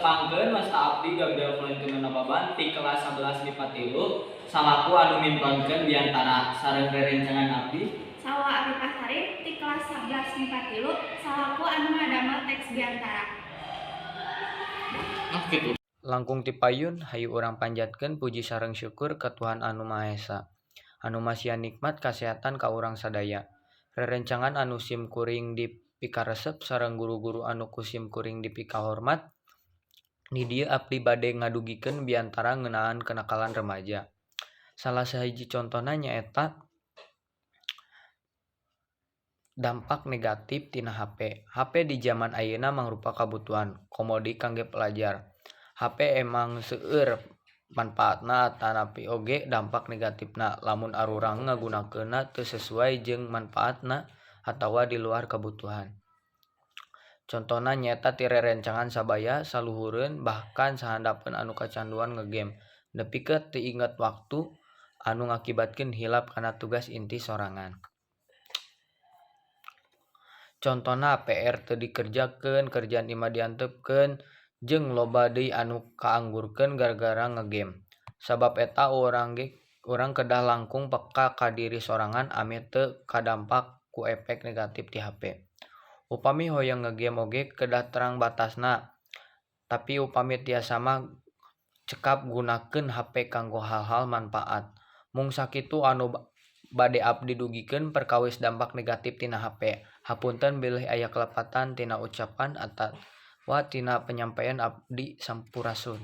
Tepangkeun, wasta abdi Gabriel Valentino Nababan ti kelas 11 MIPA 3 salaku anu mintonkeun biantara sareng rerencangan abdi. Salwa Afifah Sarip ti kelas 11 MIPA 3 salaku anu ngadamel teks biantara. Nah, gitu. Langkung ti payun, hayu urang panjatkeun puji sareng syukur ka Tuhan Anu Maha Esa anu masihan nikmat kasehatan ka urang sadaya. Rerencangan anu sim kuring dipikaresep sareng guru-guru anu ku sim kuring dipikahormat, di dieu abdi bade ngadugikeun biantara ngeunaan kenakalan remaja. Salah sahiji contona nyaeta dampak negatif tina HP. HP di jaman ayeuna mangrupa kabutuhan, komo deui kangge pelajar. HP emang seueur manfaatna atanapi oge dampak negatifna lamun arurang ngagunakeunna teu sasuai jeung manfaatna atawa di luar kabutuhan. Contona nyaeta ti rerencangan sabaya, saluhureun, bahkan sahandapeun anu kacanduan ngegame nepi ka teu inget waktu anu ngakibatkeun hilap kana tugas inti sorangan. Contona PR teu dikerjakeun, kerjaan imah diantepkeun, jeung loba deui anu kaanggurkeun gara-gara ngegame. Sabab eta urang kedah langkung peka ka diri sorangan ameh teu kadampak ku efek negatif ti HP. Upami hoyong ngegame oge kedah terang batasna, tapi upami tiasa mah cekap gunakeun HP kanggo hal-hal manfaat. Mung sakitu anu bade abdi dugikeun perkawis dampak negatif tina HP. Hapunten bilih aya kalepatan tina ucapan atawa tina panyampaian abdi. Sampurasun.